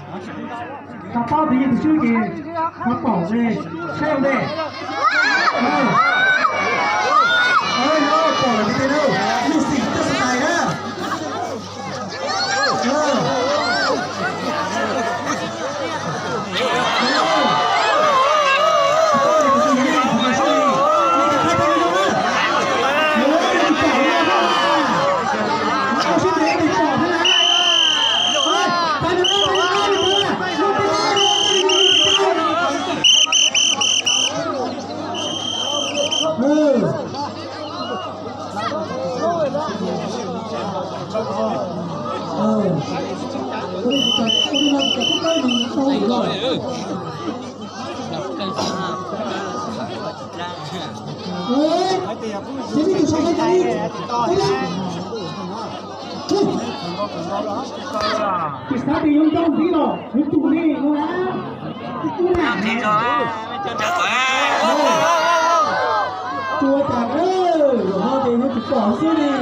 Xav paub tus yeej tus swb ces xav pom ces saib ua ntej. Pom lawm tiag tiag, lub xim toj xav tais na. Tus xav tias yuav nrau ntxiv los yuav tus li no na. Ua cas los ho ces yuav tsum pom xwb li.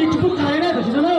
Ib tug tub qais na, tam sim no na.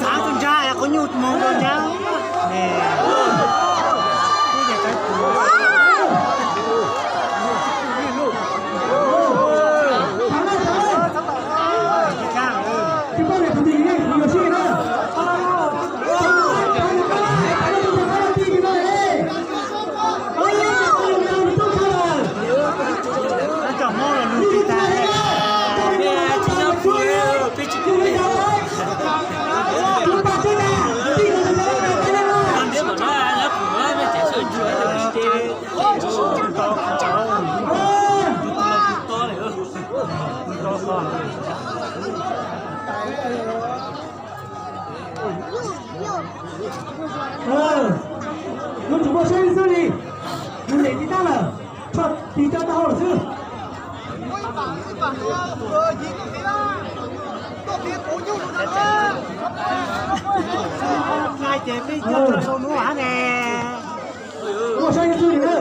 Txav tus ntsa es qhov nyuj mus rau ntsa. Yuav tsum muaj siab xwb li, nws niam tsis tab lawm, tshuav tis coj taub hau lawm xwb. Muaj siab xwb li na.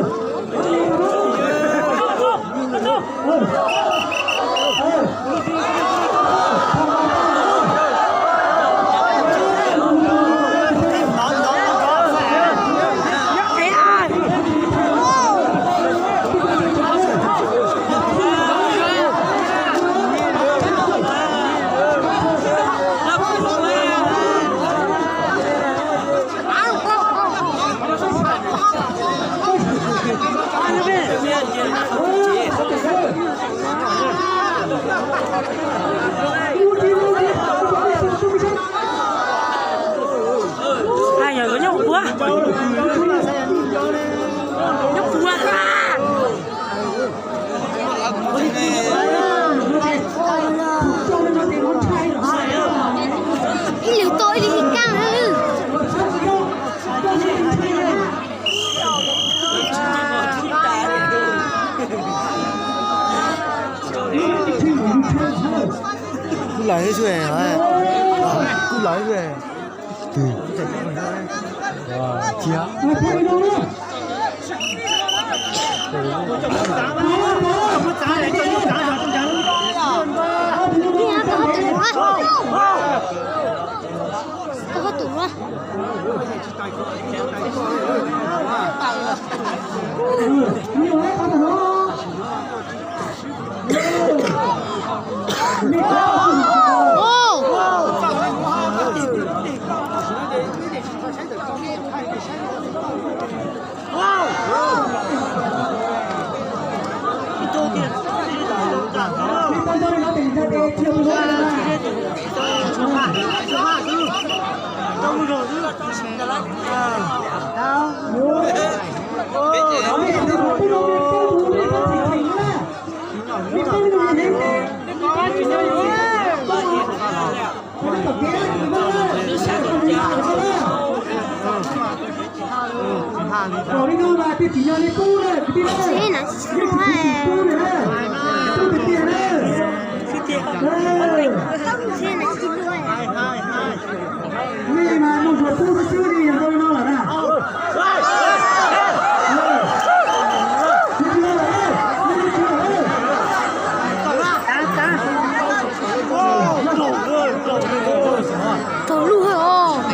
Kuj lawv xwb, kuj lawv xwb. Twg? Cia. Koj ho tus ua. Tau lub os.